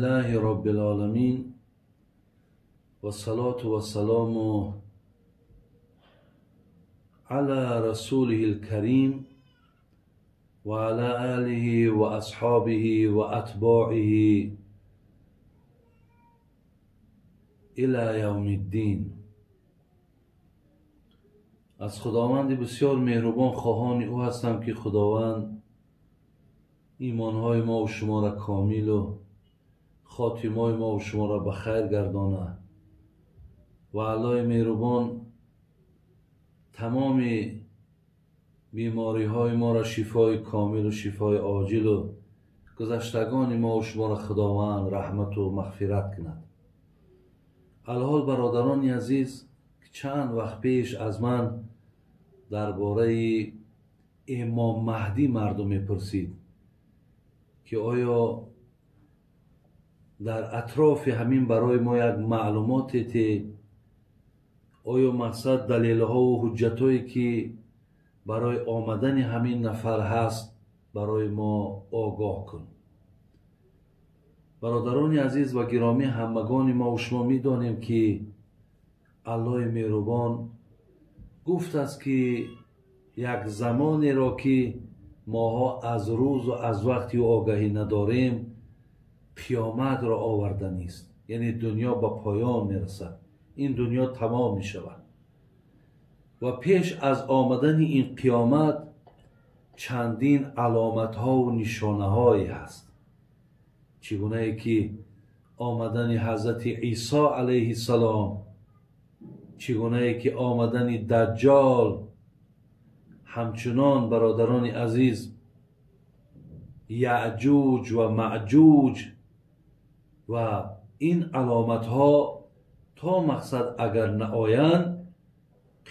لله رب العالمین و الصلاة و السلام علی رسوله الکریم و علی آله و اصحابه و اتباعه الی یوم الدین. از خداوند بسیار مهربان خواهان او هستم که خداوند ایمانهای ما و شما را کامل و خاتمای ما و شما را به خیر گردانه و الله مهربان تمام بیماری های ما را شفای کامل و شفای عاجل و گذشتگان ما و شما را خداوند رحمت و مغفرت کند. الحال برادران عزیز، چند وقت پیش از من درباره امام مهدی مردم میپرسید که آیا در اطراف همین برای ما یک معلومات تی، آیا مقصد دلیل ها و حجت هایی که برای آمدن همین نفر هست برای ما آگاه کن. برادران عزیز و گرامی، همگان ما و شما میدانیم که الله مهربان گفت است که یک زمانی را که ماها از روز و از وقتی آگاهی نداریم قیامت را آورده نیست، یعنی دنیا به پایان میرسد، این دنیا تمام می شود و پیش از آمدن این قیامت چندین علامت ها و نشانه هایی هست، چگونه که آمدن حضرت عیسی علیه السلام، چگونه که آمدن دجال، همچنان برادران عزیز یعجوج و معجوج و این علامت ها تا مقصد اگر نآیند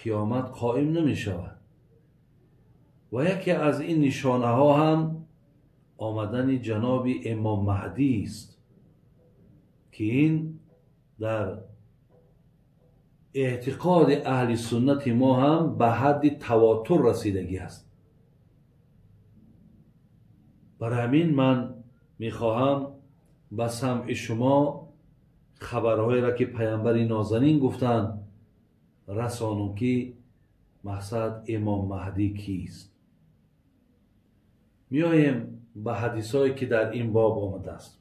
قیامت قائم نمی شود. و یکی از این نشانه ها هم آمدن جناب امام مهدی است که این در اعتقاد اهل سنت ما هم به حد تواتر رسیدگی است. برای همین من میخواهم به سمع شما خبرهایی را که پیامبر نازنین گفتند رسانم که مقصد امام مهدی کیست. میاییم به حدیثهایی که در این باب آمده است.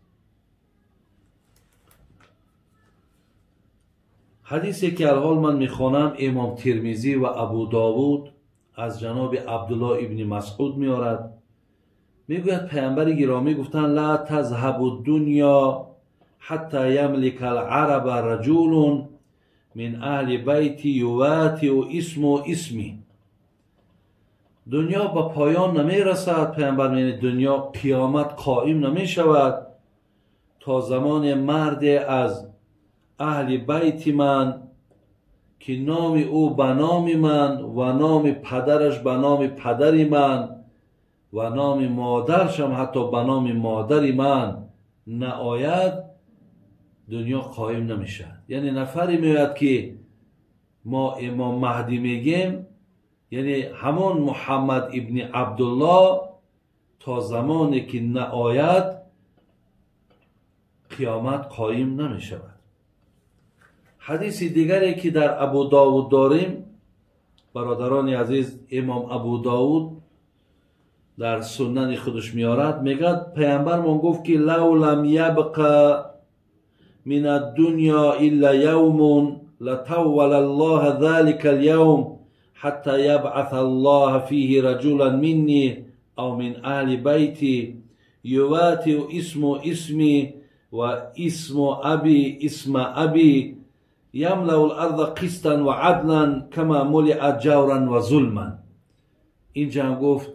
حدیثی که الحال من میخوانم امام ترمذی و ابو داود از جناب عبدالله ابن مسعود میارد. میگوید پیامبر گرامی گفتند لا تذهب الدنیا حتی یملک العرب رجل من اهل بیتی یواطئ اسم اسمی. دنیا به پایان نمیرسد، پیامبر میگه دنیا قیامت قائم نمیشود تا زمان مرد از اهل بیت من که نام او به نام من و نام پدرش به نام پدر من و نام مادرش هم حتی به نام مادر من نآید دنیا قائم نمیشه. یعنی نفری میآید که ما امام مهدی میگیم، یعنی همان محمد ابن عبدالله تا زمانی که نآید قیامت قائم نمیشود. حدیث دیگری که در ابو داود داریم برادران عزیز، امام ابو داود در سنن خودش میارد، میگه پیامبرمان گفت که لو لم یبق من الدنیا الا یوم لطول الله ذلك اليوم حتى يبعث الله فيه رجلا مني او من اهل بیتی یواطئ اسم اسمی و اسم ابی اسم ابی یملأ الارض قسطا و عدلا کما ملئت جورا و ظلما. اینجا هم گفت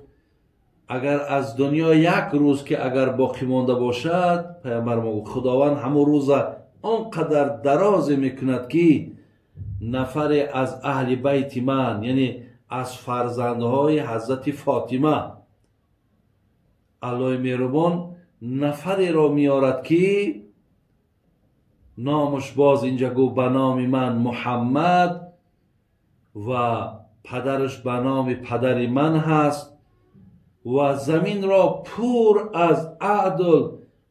اگر از دنیا یک روز که اگر باقی مانده باشد، پیامبر ما گفت خداوند همون روز آنقدر دراز میکند که نفر از اهل بیت من، یعنی از فرزندهای حضرت فاطمه، الله مهربان نفری را میارد که نامش باز اینجا گفت به نام من محمد و پدرش به نام پدر من هست و زمین را پر از عدل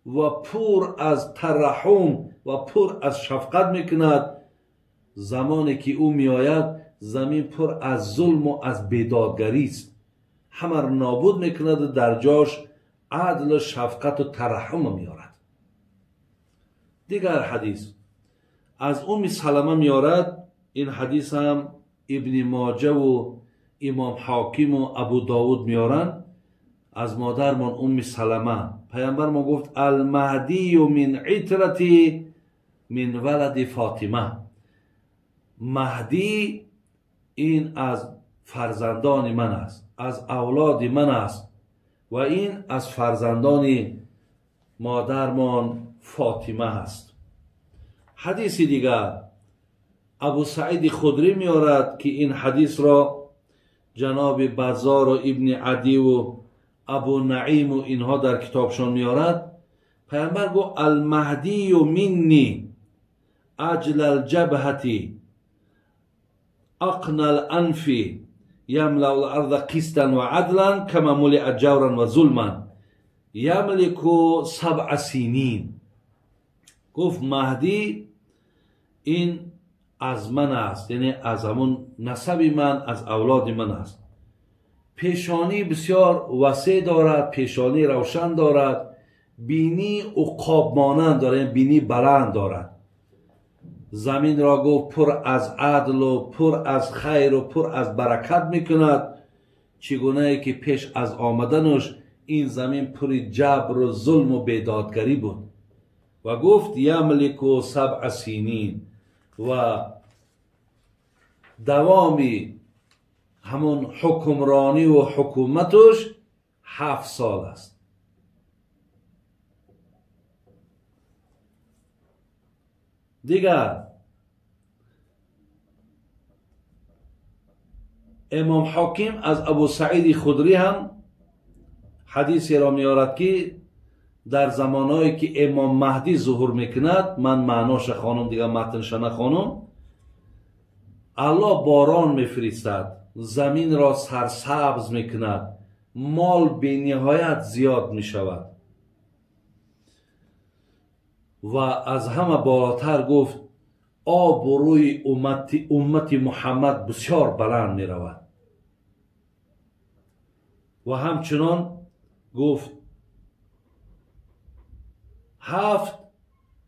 و پر از ترحم و پر از شفقت میکند. زمانی که او میآید زمین پر از ظلم و از بیدادگری است، همه را نابود میکند و در جاش عدل و شفقت و ترحم میآرد. دیگر حدیث از ام سلمه میآرد، این حدیث هم ابن ماجه و امام حاکم و ابو داود میارند. از مادرمان ام سلمه پیامبر ما گفت المهدی من عترتی من ولد فاطمه، مهدی این از فرزندان من است، از اولاد من است و این از فرزندان مادرمان فاطمه است. حدیث دیگر ابو سعید خدری میارد که این حدیث را جناب بزار و ابن عدی و ابو نعیم و اینها در کتابشان میارد. پیامبر گفت المهدی منی اجل الجبهة اقنى الانف یملأ الارض قسطا وعدلا كما ملئ جورا وظلما یملک 7 سنین. گفت مهدی این از من است، یعنی از همون نسب من، از اولاد من است. پیشانی بسیار وسیع دارد، پیشانی روشن دارد، بینی عقاب مانند دارد، یعنی بینی بلند دارد. زمین را گفت پر از عدل و پر از خیر و پر از برکت میکند، چگونه که پیش از آمدنش این زمین پر جبر و ظلم و بیدادگری بود. و گفت یملک 7 سنین و دوامی همون حکمرانی و حکومتش 7 سال است. دیگر امام حاکم از ابو سعید خدری هم حدیثی را میارد که در زمانهایی که امام مهدی ظهور میکند، من معناش خانم دیگر متنش نخوانم، الله باران میفرستد، زمین را سرسبز میکند، مال به نهایت زیاد میشود. و از همه بالاتر گفت آب روی امت محمد بسیار بلند میرود. و همچنان گفت 7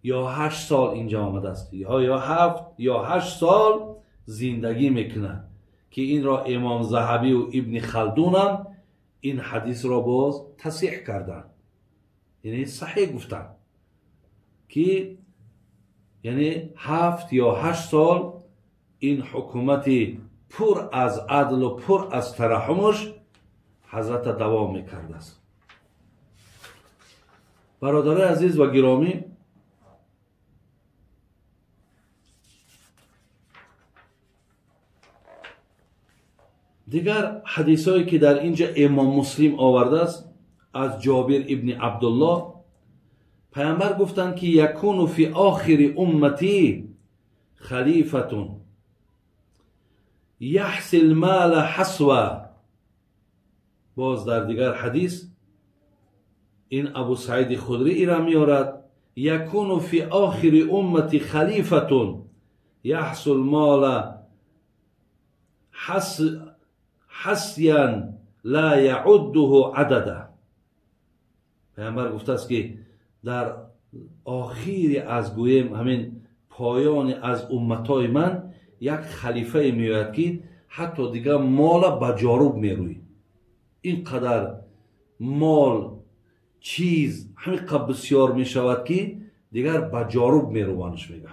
یا 8 سال اینجا آمده است، یا 7 یا 8 سال زندگی میکنه که این را امام ذهبی و ابن خلدون هم این حدیث را باز تصحیح کردن، یعنی صحیح گفتن که یعنی 7 یا 8 سال این حکومت پر از عدل و پر از ترحمش حضرت دوام میکرده است. برادرای عزیز و گرامی، دیگر حدیث هایی که در اینجا امام مسلم آورده است از جابر ابن عبدالله، پیامبر گفتند که یکون فی آخر امتی خلیفة یحصی المال حسوا. باز در دیگر حدیث این ابو سعید خدری ایرا میارد، یکون فی آخر امتی خلیفة یحصی المال حسیا لا یعده عددا. پیامبر گفته است که در آخیر از گویم همین پایان از امتای من یک خلیفه میآید که حتی دیگه مال به جاروب میروی، اینقدر مال چیز همین قدر بسیار میشود که دیگر به جاروب میروانش میگه،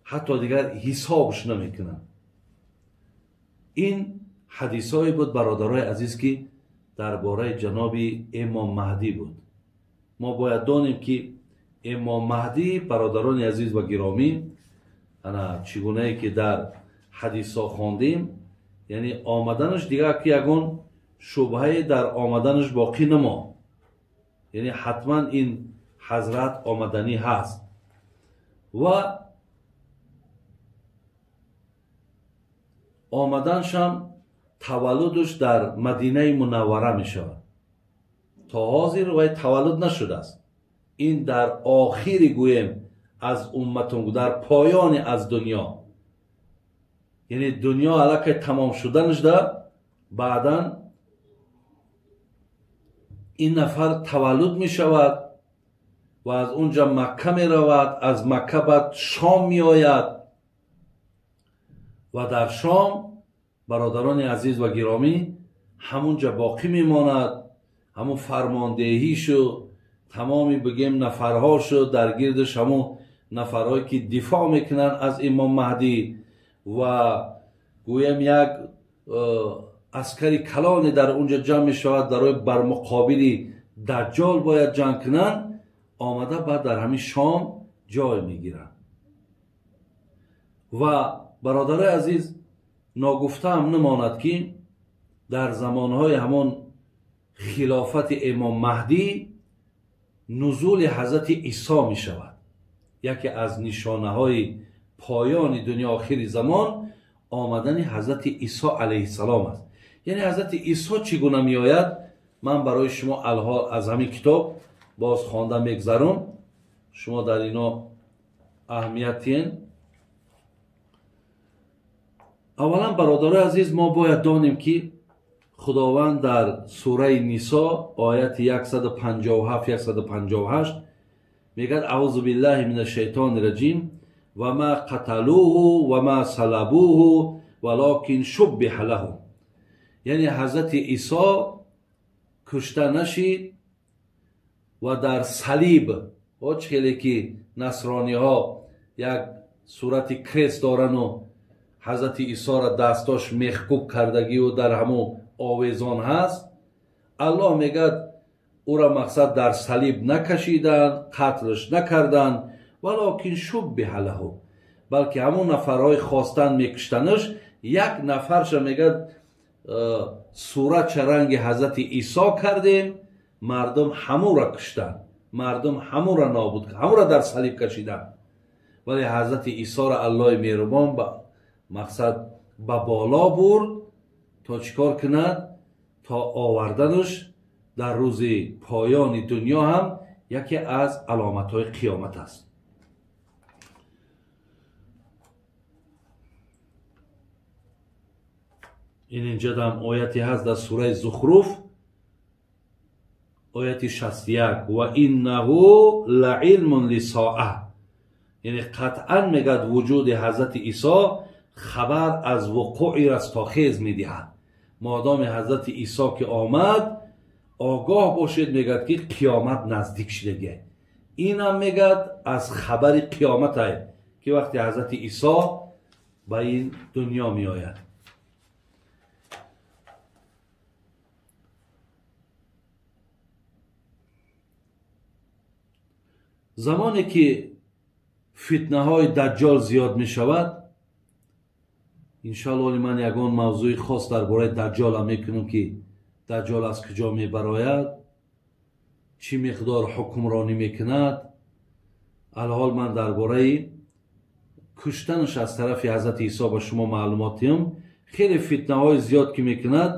حتی دیگر حسابش نمیکنن. این حدیث بود برادرای عزیز که درباره جناب امام مهدی بود. ما باید دانیم که امام مهدی برادران عزیز و گرامی، انا چگونه که در حدیث ها خواندیم، یعنی آمدنش دیگر که یگان شبهه در آمدنش باقی نما، یعنی حتما این حضرت آمدنی هست. و آمدنش هم تولدش در مدینه منوره می شود. تا حاضر وی تولد نشده است. Ин дар охири гӯем аз умматон, дар поёни аз дунё, яъне дунё аллакай тамом шуданашда баъдан ин нафар таваллуд мешавад ва аз унҷа Макка меравад, аз Макка баъд Шом меояд ва дар Шом, бародарони азиз ва гиромӣ, ҳамунҷа боқӣ мемонад. Ҳамун фармондеҳишу тамоми бигем нафарҳошу дар гирдаш ҳамун нафарҳое ки дифоъ мекунанд аз имом Маҳдӣ ва гӯем як аскари калоне дар унҷа ҷамъ мешавад, дарои бар муқобили Даҷҷол бояд ҷанг кунанд, омада баъд дар ҳамин Шом ҷой мегиранд. Ва бародарои азиз, ногуфтаам намонад ки дар замонҳои ҳамон хилофати имом Маҳдӣ нузули ҳазрати Исо мешавад. Яке аз нишонаҳои поёни дунё, охири замон, омадани ҳазрати Исо алайҳиссалом аст. Яъне ҳазрати Исо чӣ гуна меояд, ман барои шумо алҳол аз ҳамин китоб боз хонда мегзарум, шумо дар ино аҳамият диҳен. Аввалан, бародарои азиз, мо бояд донем ки Худованд дар сураи Нисо ояти 157 158 мегӯяд: аъузу биллаҳи мина шайтони раҷим ва ма қаталуҳу ва ма салабуҳу валокин шуббиҳа лаҳум. Яъне ҳазрати Исо кушта нашид ва дар салиб, чӣ хеле ки насрониҳо як сурати крест дорану ҳазрати Исоро дастош мехкӯб кардагию дар ҳамун овезон ҳаст, Аллоҳ мегӯяд ӯро мақсад дар салиб накашиданд, қатлш накарданд, валокин шуббиҳа лаҳу, балки ҳамун нафарҳои хостанд мекуштанаш, як нафарша мегӯяд суратша ранги ҳазрати Исо кардем, мардум ҳамура куштанд, мардум ҳамура нобуд, ҳамура дар салиб кашиданд. Вале ҳазрати Исоро Аллоҳи меҳрубон мақсад ба боло бурд то чӣ кор кунад? То оварданаш дар рӯзи поёни дунё ҳам яке аз аломатҳои қиёмат аст. Ин инҷа дам ояте ҳаст дар сураи Зухруф, ояти 61: ва иннаҳу лаилмун лисоа. Яъне қатъан мегӯяд вуҷуди ҳазрати Исо хабар аз вуқӯи растохез медиҳад. Модоми ҳазрати Исо ки омад, огоҳ бошед, мегӯяд ки қиёмат наздик шудагиа. Инам мегӯяд аз хабари қиёматае ки вақте ҳазрати Исо ба ин дунё меояд. Замоне ки фитнаҳои Даҷҷол зиёд мешавад, иншоаллоҳ ман ягон мавзӯи хос дар бораи Даҷҷолам мекунам ки Даҷҷол аз куҷо мебарояд, чӣ миқдор ҳукмронӣ мекунад. Алҳол ман дар бораи куштанаш аз тарафи ҳазрати Исо ба шумо маълумот диҳам. Хеле фитнаҳои зиёд ки мекунад,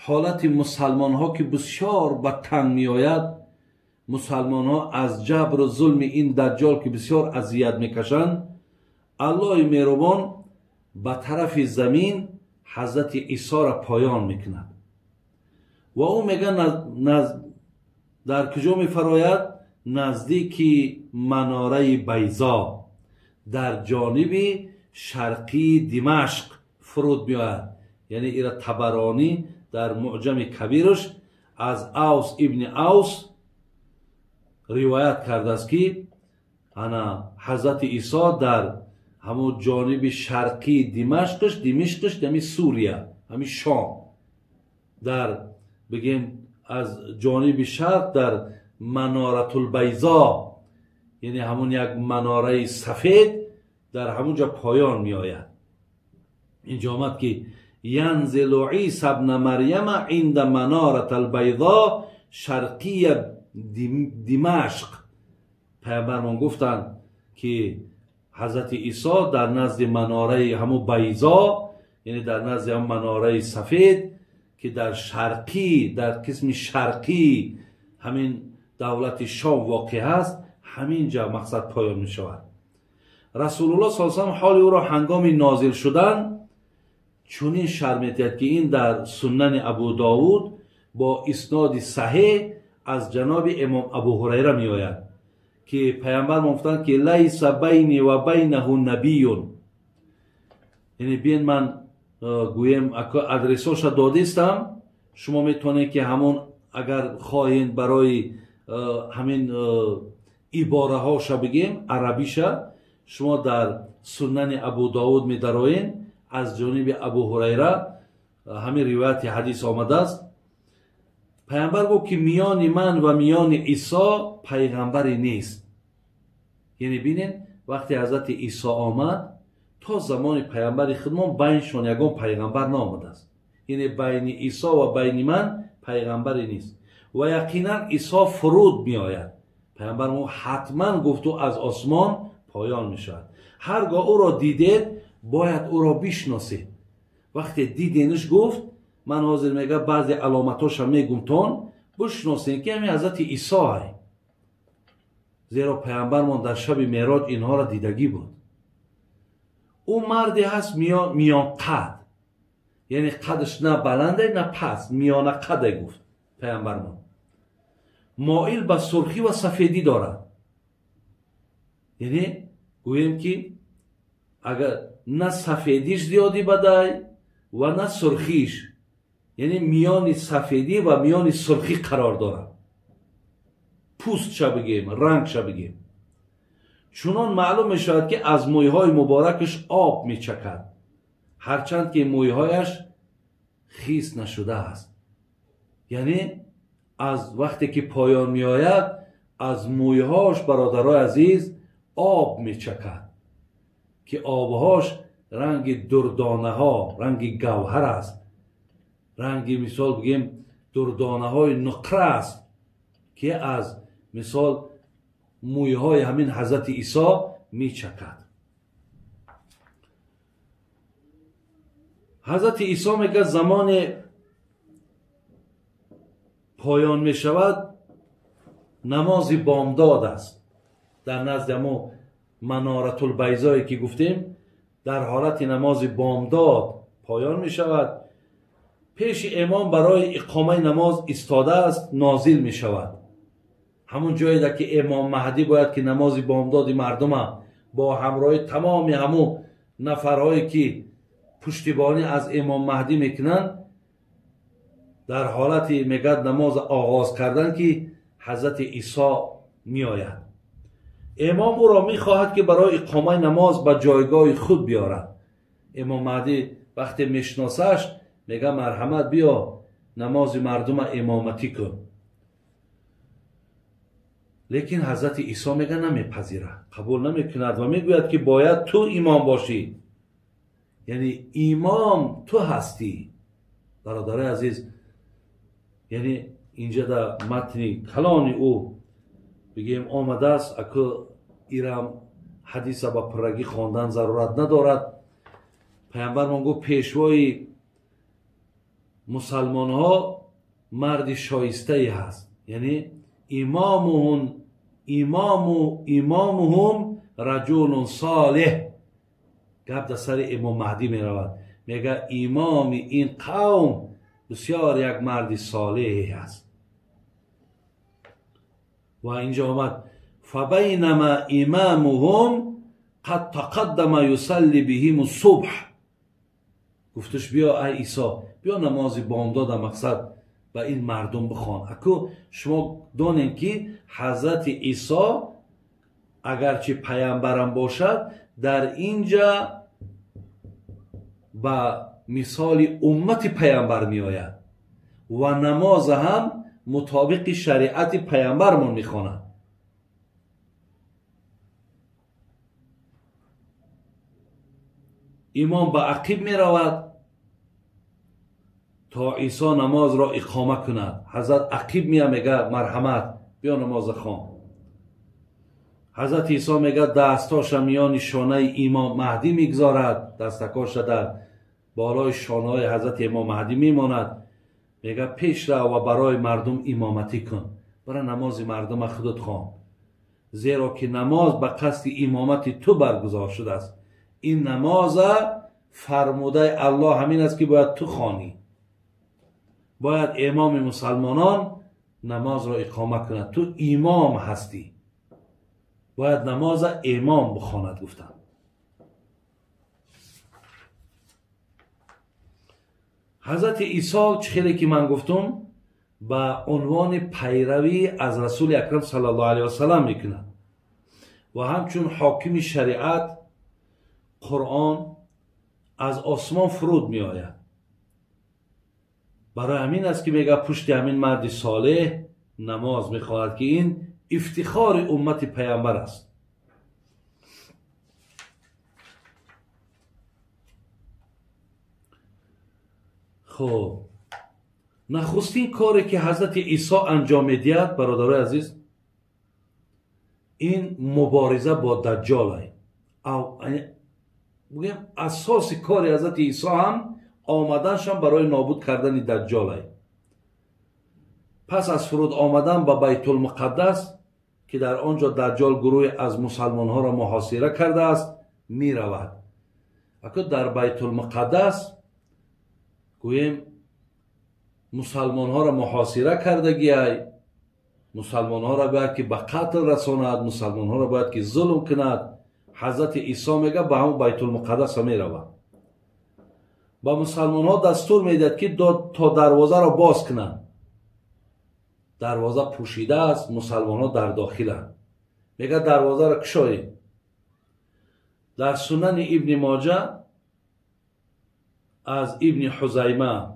ҳолати мусалмонҳо ки бисёр ба танг меояд, мусалмонҳо аз ҷабру зулми ин Даҷҷол ки бисёр азият мекашанд, Аллоҳи меҳрубон ба тарафи замин ҳазрати Исоро поён мекунад ва ӯ мегӯяд дар куҷо мефарояд? Наздики манораи Байзо, дар ҷониби шарқии Димашқ фуруд меояд. Яъне ира Табаронӣ дар Муъҷами Кабираш аз Авс ибни Авс ривоят кардааст ки ана ҳазрати Исо дар ҳамун ҷониби шарқии Димашқш, Димишқш, ҳами Сурия, ҳами Шом, дар бигем аз ҷониби шарқ дар Маноратулбайзо, яъне ҳамун як манораи сафед, дар ҳамун ҷо поён меояд. Инҷо омад ки янзилу Исо бна Марьяма инда Манораталбайзо шарқия Димашқ. Паямбармон гуфтанд ки ҳазрати Исо дар назди манораи ҳамун Байзо, яъне дар назди ҳамун манораи сафед ки дар шарқӣ, дар қисми шарқии ҳамин давлати Шом воқеъ аст, ҳамин ҷа мақсад поён мешавад. Расулуллоҳ саллаллоҳу алайҳи васаллам ҳоли ӯро ҳангоми нозил шудан чунин шарҳ медиҳад, ки ин дар Сунани Абу Довуд бо исноди саҳеҳ аз ҷаноби имом Абу Ҳурайра меояд, ки паямбар гуфтанд, ки лайса байни ва байнаҳу набиюн. Яъне биен ман гӯем адресоша додистам, шумо метавонед ки ҳамон агар хоҳед барои ҳамин ибораҳоша бигем арабиша, шумо дар Сунани Абу Довуд медароед, аз ҷониби Абу Ҳурайра ҳамин ривояти ҳадис омадааст. Паямбар гуфт, ки миёни ман ва миёни Исо пайғамбаре нест. Яъне бинед, вақте ҳазрати Исо омад, то замони паямбари худмон байншон ягон пайғамбар наомадааст. Яъне байни Исо ва байни ман пайғамбаре нест. Ва яқинан Исо фуруд меояд. Паямбар ҳатман гуфту аз осмон поён мешавад. Ҳаргоҳ ӯро дидед, бояд ӯро бишносед. Вақте дидениш гуфт, ман ҳозир мега баъзе аломатҳоша мегумтон, бишносед, ки ҳамин ҳазрати Исо ай. Зеро паямбармон дар шаби Меъроҷ инҳоро дидагӣ буд. Ӯ марде ҳаст миёнқад, яъне қадаш на баланде на паст, миёна қаде гуфт паямбармон. Моил ба сурхӣ ва сафедӣ дорад. Яъне гӯем, ки агар на сафедиш зиёдӣ бадай ва на сурхиш, яъне миёни сафедӣ ва миёни сурхӣ қарор дорад. Пӯстша бигем, рангша бигем. Чунон маълум мешавад, ки аз мӯйҳои муборакаш об мечакад, ҳарчанд ки мӯйҳояш хис нашудааст. Яъне аз вақте ки поён меояд, аз мӯйҳош, бародарои азиз, об мечакад, ки обҳош ранги дурдонаҳо, ранги гавҳар аст, ранги мисол бигем дурдонаҳои нуқра аст, ки аз мисол мӯйҳои ҳамин ҳазрати Исо мечакад. Ҳазрати Исо мегӯяд, замоне поён мешавад, намози бомдод аст. Дар назди ҳамо Маноратулбайзое ки гуфтем, дар ҳолати намози бомдод поён мешавад. Пеши имом барои иқомаи намоз истодааст, нозил мешавад. Ҳамон ҷое ки имом Маҳдӣ бояд ки намози бомдоди мардума бо ҳамроҳи тамоми ҳамун нафарҳое ки пуштибонӣ аз имом Маҳдӣ мекунанд, дар ҳолати мегӯяд намоз оғоз кардан, ки ҳазрати Исо меояд. Имом ӯро мехоҳад, ки барои иқомаи намоз ба ҷойгоҳи худ биёрад. Имом Маҳдӣ вақте мешиносаш, мега марҳамат, биё намози мардума имоматӣ кун. Лекин ҳазрати Исо мега намепазирад, қабул намекунад ва мегӯяд, ки бояд ту имом бошӣ. Яъне имом ту ҳастӣ. Бародарои азиз, яъне инҷа дар матни калони ӯ бигем омадааст, аку ирам ҳадиса ба пуррагӣ хондан зарурат надорад. Паямбармон гуфт, пешвои мусалмонҳо марди шоистае ҳаст. Яъне имомуҳум раҷулун солеҳ. Гап дар сари имом Маҳдӣ меравад. Мега имоми ин қавм бисёр як марди солеҳе аст. Ва инҷо омад, фабайнама имамуҳум қад тақаддама юсалли биҳим субҳ. Гуфташ, биё ай Исо, биё намози бомдода мақсад ба ин мардум бихон. Аку шумо донем, ки ҳазрати Исо агарчи паямбарам бошад, дар инҷа ба мисоли уммати паямбар меояд ва намоза ҳам мутобиқи шариати паямбармон мехонад. Имом ба ақиб меравад то Исо намозро иқома кунад. Ҳазрат ақиб мея, мега марҳамат, биё намоза хон. Ҳазрати Исо мега дастҳоша миёни шонаи имом Маҳдӣ мегузорад, дастакоша дар болои шонаҳои ҳазрати имом Маҳдӣ мемонад. Мега пеш рав ва барои мардум имоматӣ кун. برای نماز مردم خودت خوان، زیرا که نماز به قصد امامت تو برگزار شده است. این نماز فرموده الله همین است که باید تو خوانی، باید امام مسلمانان نماز را اقامه کند، تو امام هستی، باید نماز امام بخواند. گفتم حضرت عیسی چه که من گفتم به عنوان پیروی از رسول اکرم صلی الله علیه و سلم میکند و همچون حاکم شریعت قرآن از آسمان فرود می آید. برای همین است که میگه پشت همین مرد صالح نماز میخواهد که این افتخار امت پیامبر است. خب نخستین کاری که حضرت عیسی انجام میدهد برادرای عزیز، این مبارزه با دجال. بگیم اساس کار حضرت عیسی هم آمدنشان برای نابود کردن دجال. پس از فرود آمدن به بیت المقدس که در آنجا دجال گروه از مسلمان ها را محاصره کرده است می رود. اگر در بیت المقدس گوییم مسلمان ها را محاصره کردگی، مسلمان ها را باید که به قتل رساند، مسلمان ها را باید که ظلم کند. حضرت عیسی میگه به همون بیت المقدس می رود. با مسلمان ها دستور میدهد که تا دروازه را باز کنند. دروازه پوشیده است، مسلمان ها در داخلند. میگه دروازه را کشایید. در سنن ابن ماجه از ابن حزیمه،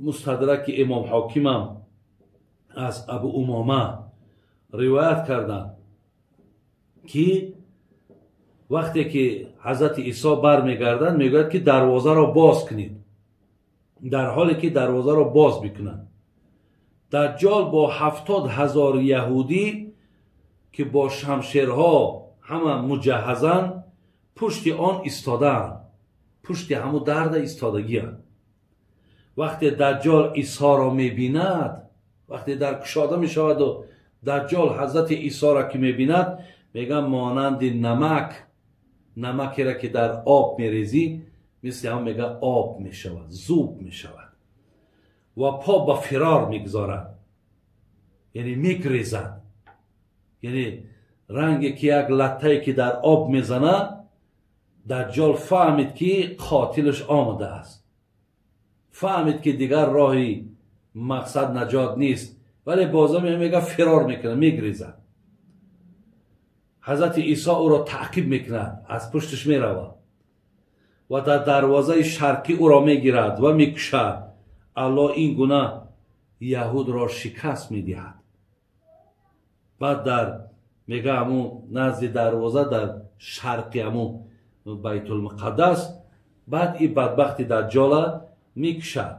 مستدرک امام حاکمم از ابو امامه روایت کردند که وقتی که حضرت عیسی برمیگردند میگوید که دروازه را باز کنید. در حالی که دروازه را باز میکنند، دجال با 70,000 یهودی که با شمشیرها همه مجهزند پشت آن ایستادند، پشت همو درد ایستادگی هستند. وقتی دجال عیسی را میبیند، وقتی در کشاده میشود و دجال حضرت عیسی را که میبیند، میگه مانند نمک، نمکی را که در آب میریزی مثل هم میگه آب میشود، ذوب میشود و پا به فرار میگذارد، یعنی میگریزد، یعنی رنگی که یک لطه‌ای که در آب میزنه، دجال فهمید که قاتلش آمده است، فهمید که دیگر راهی مقصد نجات نیست، ولی بازم میگه فرار میکنه، میگریزد. حضرت عیسی او را تعقیب میکند، از پشتش میرود و در دروازه شرقی او را میگیرد و میکشد. الله این گونه یهود را شکست میدهد. بعد در میگه همون نزد دروازه در شرقی همون بیت المقدس، بعد این بدبخت دجال میکشد.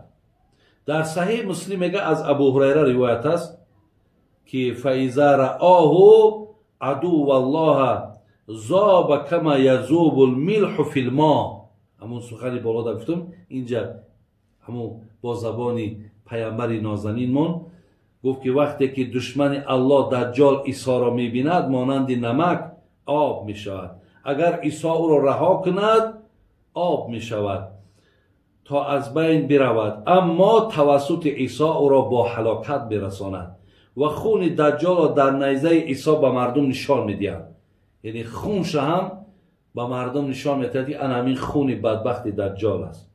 در صحیح مسلم میگه از ابو هریره روایت است که فاذا رآه عدو الله ذاب کما یذوب الملح فی الماء. همون سخنی بالا گفتم، اینجا همون با زبان پیامبر نازنینمون گفت که وقتی که دشمن الله دجال عیسی را میبیند مانند نمک آب میشود، اگر عیسی او را رها کند آب میشود تا از بین برود، اما توسط عیسی او را با هلاکت برساند و خون دجال را در نیزه عیسی به مردم نشان میدهد. یعنی خونش هم به مردم نشان میدهد که همین خون بدبخت دجال است.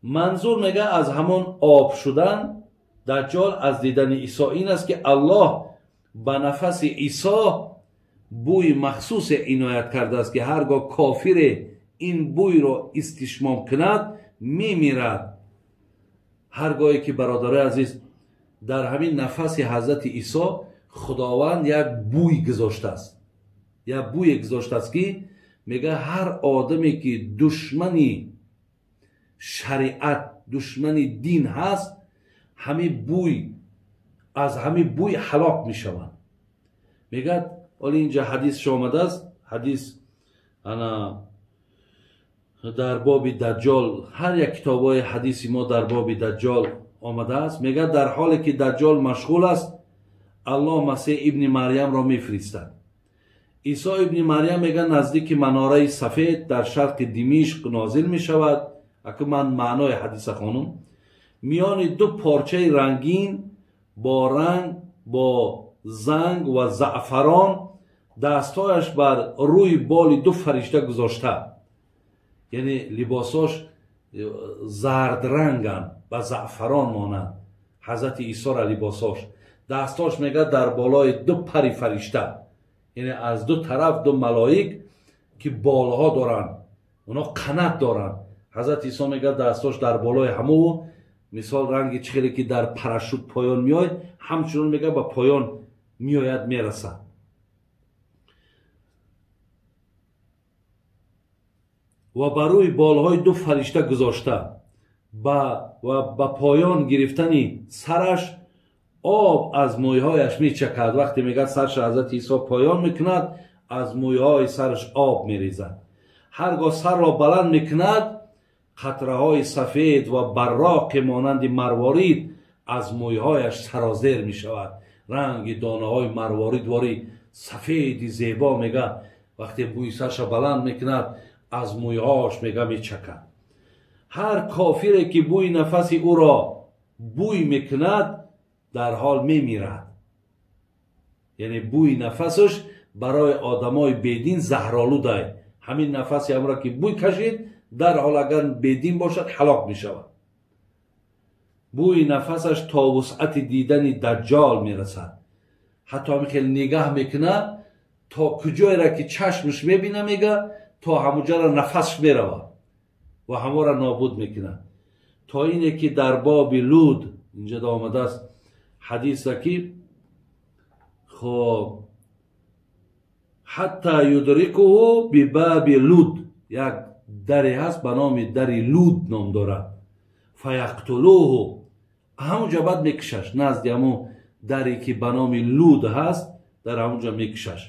منظور میگه از همون آب شدن دجال از دیدن عیسی این است که الله به نفس عیسی بوی مخصوص عنایت کرده است که هرگاه کافر این بوی را استشمام کند میمیرد. هرگاهی که برادرای عزیز در همین نفس حضرت عیسی خداوند یک بوی گذاشته است، یک بوی گذاشته است که میگه هر آدمی که دشمنی شریعت، دشمنی دین هست، همین بوی، از همین بوی هلاک میشوند. میگه ولی اینجا حدیث آمده است، حدیث انا در باب دجال، هر یک کتابای حدیثی ما در باب دجال омадааст, мегӯяд дар ҳоле ки Даҷҷол машғул аст, Аллоҳ Масеҳ ибни Марьямро мефиристад. Исо ибни Марьям мегӯяд наздики манораи сафед дар шарқи Димишқ нозил мешавад. Аку ман маънои ҳадиса хонум. Миёни ду порчаи рангин бо ранг бо занг ва заъфарон дастҳояш бар рӯи боли ду фаришта гузошта, яъне либосош зардранганд, ба заъфарон монанд. Ҳазрати Исора либосош дастҳош мегӯяд дар болои ду пари фаришта, яъне аз ду тараф ду малоик ки болҳо доранд, оно қанат доранд. Ҳазрати Исо мегӯяд дастҳош дар болои ҳаму, мисол ранги чӣ хеле ки дар парашют поён меояд, ҳамчунон мегӯяд ба поён меояд, мерасад. Ва ба рӯи болҳои ду фаришта гузошта ва ба поён гирифтани сараш об аз мӯйҳояш мечакад. Вақте мегӯяд сараш ҳазрати Исо поён мекунад, аз мӯйҳои сараш об мерезад. Ҳаргоҳ сарро баланд мекунад, қатраҳои сафед ва барроқе монанди марворид аз мӯйҳояш сарозер мешавад. Ранги донаҳои марворидвори сафеди зебо мега вақте бӯи сарша баланд мекунад, аз мӯйҳош мега мечакад. Ҳар кофире ки бӯи нафаси ӯро бӯй мекунад, дар ҳол мемирад. Яъне бӯи нафасаш барои одамои бедин заҳролудай. Ҳамин нафаси ҳамро ки бӯй кашид, дар ҳол агар бедин бошад ҳалок мешавад. Бӯи нафасаш то вусъати дидани Даҷҷол мерасад. Ҳатто ҳамин хел нигаҳ мекунад, то куҷоеро ки чашмаш мебина, мега то ҳамуҷаро нафасш меравад ва ҳаморо нобуд мекунад. То ине ки дар боби Луд инҷа омадааст ҳадиса ки хоб ҳатта юдрикуҳу бибаби Луд, як даре ҳаст ба номи дари Луд ном дорад. Фаяқтулуҳу, ҳамунҷа баъд мекушаш, назди ҳамун даре ки ба номи Луд ҳаст, дар ҳамунҷа мекушаш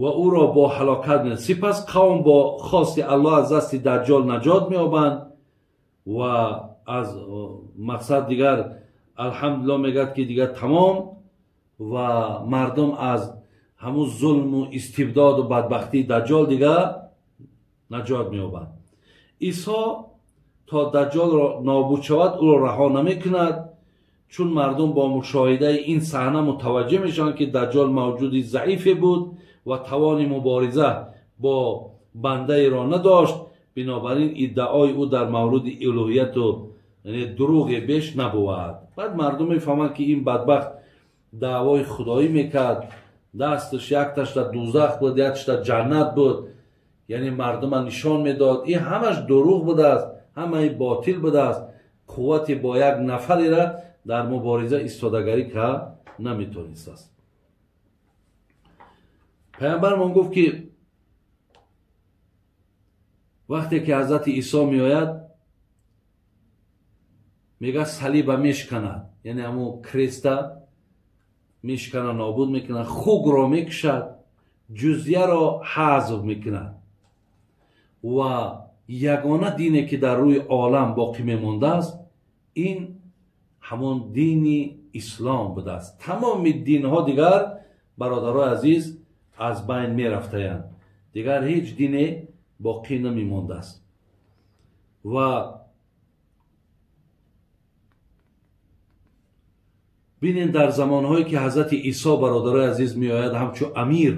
ва ӯро бо ҳалокат мекунад. Сипас қавм бо хости Аллоҳ аз дасти Даҷҷол наҷот меёбанд ва аз мақсад дигар алҳамдулиллоҳ мегӯяд ки дигар тамом, ва мардум аз ҳамун зулму истибдоду бадбахтии Даҷҷол дигар наҷот меёбанд. Исо то Даҷҷолро нобуд шавад ӯро раҳо намекунад, чун мардум бо мушоҳидаи ин саҳна мутаваҷҷеҳ мешаванд ки Даҷҷол мавҷуди заифе буд ва тавони мубориза бо бандаеро надошт. Бинобар ин иддаои ӯ дар мавриди илоҳияту дурӯғе беш набувад. Баъд мардум мефаҳманд ки ин бадбахт даъвои худоӣ мекард, дасташ якташ дар дузах буд, якташ дар ҷаннат буд, яъне мардума нишон медод. Ин ҳамаш дурӯғ будааст, ҳамаи ботил будааст. Қуввате бо як нафарера дар мубориза истодагарӣ кард наметонистааст. Паямбармон гуфт ки вақте ки ҳазрати Исо меояд, мегӯяд салиба мешканад, яъне ҳамун креста мешкана, нобуд мекунад, хугро мекушад, ҷузияро ҳазв мекунад ва ягона дине ки дар рӯи олам боқӣ мемондааст, ин ҳамон дини ислом будааст. Тамоми динҳо дигар, бародарои азиз, аз байн мерафтаянд, дигар ҳеҷ дине боқӣ намемондааст. Ва бинен дар замонҳое ки ҳазрати Исо, бародарои азиз, меояд ҳамчун амир,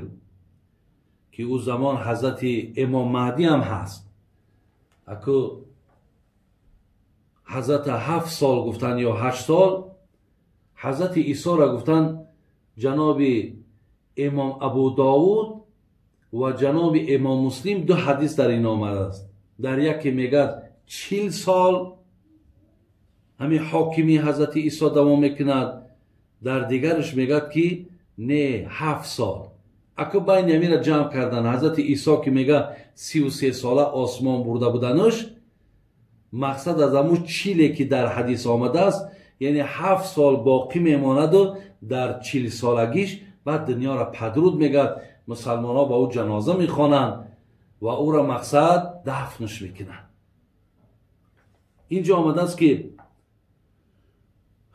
ки ӯ замон ҳазрати Имом Маҳдӣ ҳам ҳаст. Аку ҳазрата 7 сол гуфтанд ё 8 сол, ҳазрати Исоро гуфтанд ҷаноби Имом Абу Довуд ва ҷаноби Имом Муслим ду ҳадис дар ин омадааст. Дар яке мегӯяд 40 сол ҳамин ҳокими ҳазрати Исо давом мекунад, дар дигараш мегӯяд ки не, 7 сол. Аку байни ҳаминро ҷамъ кардан, ҳазрати Исо ки мегӯяд 33 сола осмон бурда буданаш, мақсад аз ҳамун чиле ки дар ҳадис омадааст, яъне 7 сол боқӣ мемонаду дар 40 солагиш баъд дунёро падруд мегӯяд, мусалмонҳо ба ӯ ҷаноза мехонанд ва ӯро мақсад дафнш мекунанд. Инҷо омадааст ки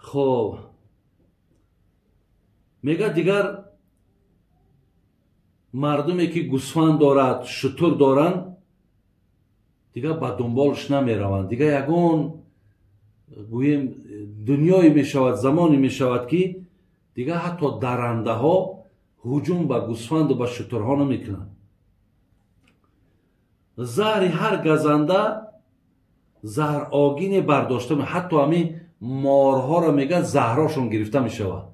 хоб мегӯяд дигар мардуме ки гӯсфанд дорад, шутур доранд, дигар ба дунболш намераванд. Дигар ягон гӯем дунёе мешавад, замоне мешавад ки дигар ҳатто дарандаҳо ҳуҷум ба гӯсфанду ба шутурҳо намекунанд. Заҳри ҳар газанда заҳрогине бардошта, ҳатто ҳамин морҳоро мегӯяд заҳрошон гирифта мешавад.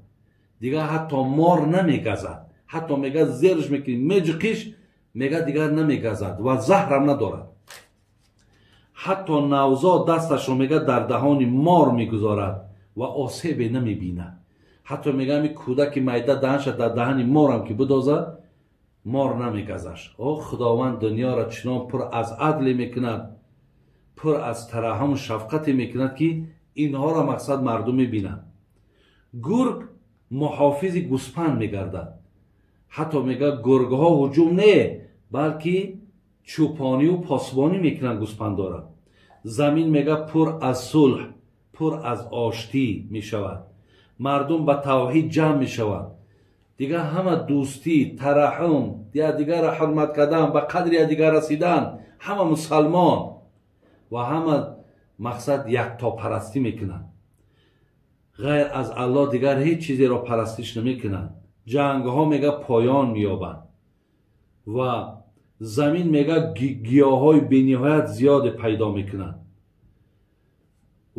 Дигар ҳатто мор намегазад, ҳатто мегӯяд зерш мекунӣ меҷиқиш, мегӯяд дигар намегазад ва заҳрам надорад. Ҳатто навзод дасташро мегӯяд дар даҳони мор мегузорад ва осебе намебинад. Ҳатто мегӯяд ҳамин кӯдаки майда даҳанша дар даҳани морам ки бидозад, мор намегазаш. О Худованд дунёро чунон пур аз адле мекунад, пур аз тараҳҳуму шафқате мекунад ки инҳоро мақсад мардум мебинанд. Гург муҳофизи гӯспанд мегардад. Ҳатто мегӯяд гургҳо ҳуҷум не, балки чӯпонию посбонӣ мекунанд гӯспандора. Замин мегӯяд пур аз сулҳ, пур аз оштӣ мешавад. Мардум ба тавҳид ҷамъ мешаванд. Дигар ҳама дӯстӣ, тараҳҳум, якдигарро ҳурмат кардан, ба қадри якдигар расидан, ҳама мусалмон ва ҳама мақсад яктопарастӣ мекунанд. Ғайр аз Аллоҳ дигар ҳеҷ чизеро парастиш намекунанд. Ҷангҳо мегӯяд поён меёбанд ва замин мегӯяд гиёҳҳои бениҳоят зиёде пайдо мекунанд.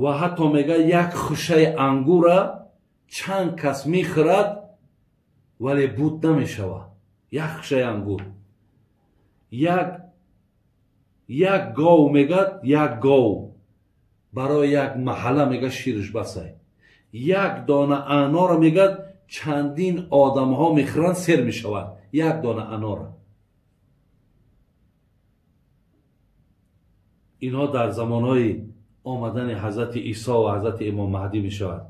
Ва ҳатто мегӯяд як хушаи ангура чанд кас мехӯрад, вале буд намешавад. Як хушаи ангур, як гов мегӯяд, як гов барои як маҳалла мегӯяд шириш басай. Як дона анора мегӯяд чандин одамҳо мехӯранд, сер мешавад. Як дона анора. Инҳо дар замонҳои омадани ҳазрати Исо ва ҳазрати Имом Маҳдӣ мешавад.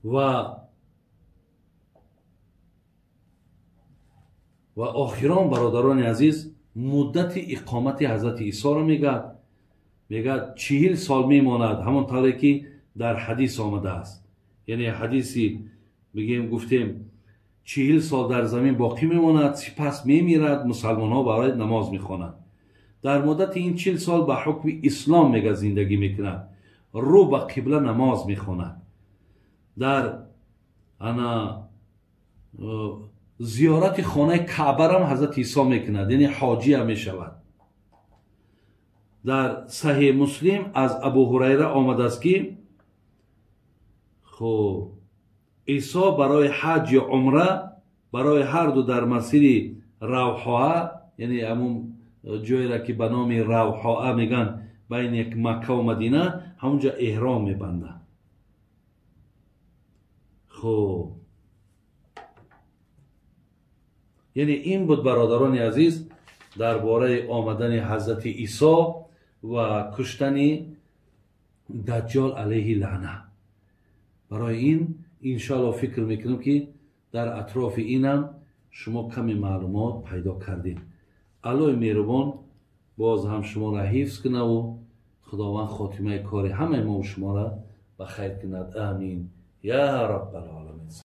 Ва охирон бародарони азиз, муддати иқомати ҳазрати Исоро мегӯяд, мегӯяд 40 сол мемонад, ҳамон тавре ки дар ҳадис омадааст. Яъне ҳадиси бигем гуфтем 40 сол дар замин боқӣ мемонад, сипас мемирад, мусалмонҳо барои намоз мехонанд. Дар муддати ин 40 сол ба ҳукми ислом мегӯяд зиндагӣ мекунад, рӯ ба қибла намоз мехонад. Дар ана зиёрати хонаи Каъбарам ҳазрати Исо мекунад, яъне ҳоҷия мешавад. Дар Саҳеҳ Муслим аз Абу Ҳурайра омадааст ки хуб Исо барои ҳаҷ ё умра, барои ҳар ду дар масири Равҳоа, яъне ҳамун ҷойеро ки ба номи Равҳоа мегӯянд байни Макка ва Мадина, ҳамунҷо эҳром мебандад. Хуб, яъне ин буд бародарони азиз дар бораи омадани ҳазрати Исо ва куштани Даҷҷол алайҳи лаъна. Барои ин иншоаллоҳ фикр мекунам ки дар атрофи инам шумо каме маълумот пайдо кардед. Аллоҳи меҳрубон боз ҳам шуморо ҳифз кунаву Худованд хотимаи кори ҳамаи мо шуморо ба хайр кунад. Амин я раббал оламин.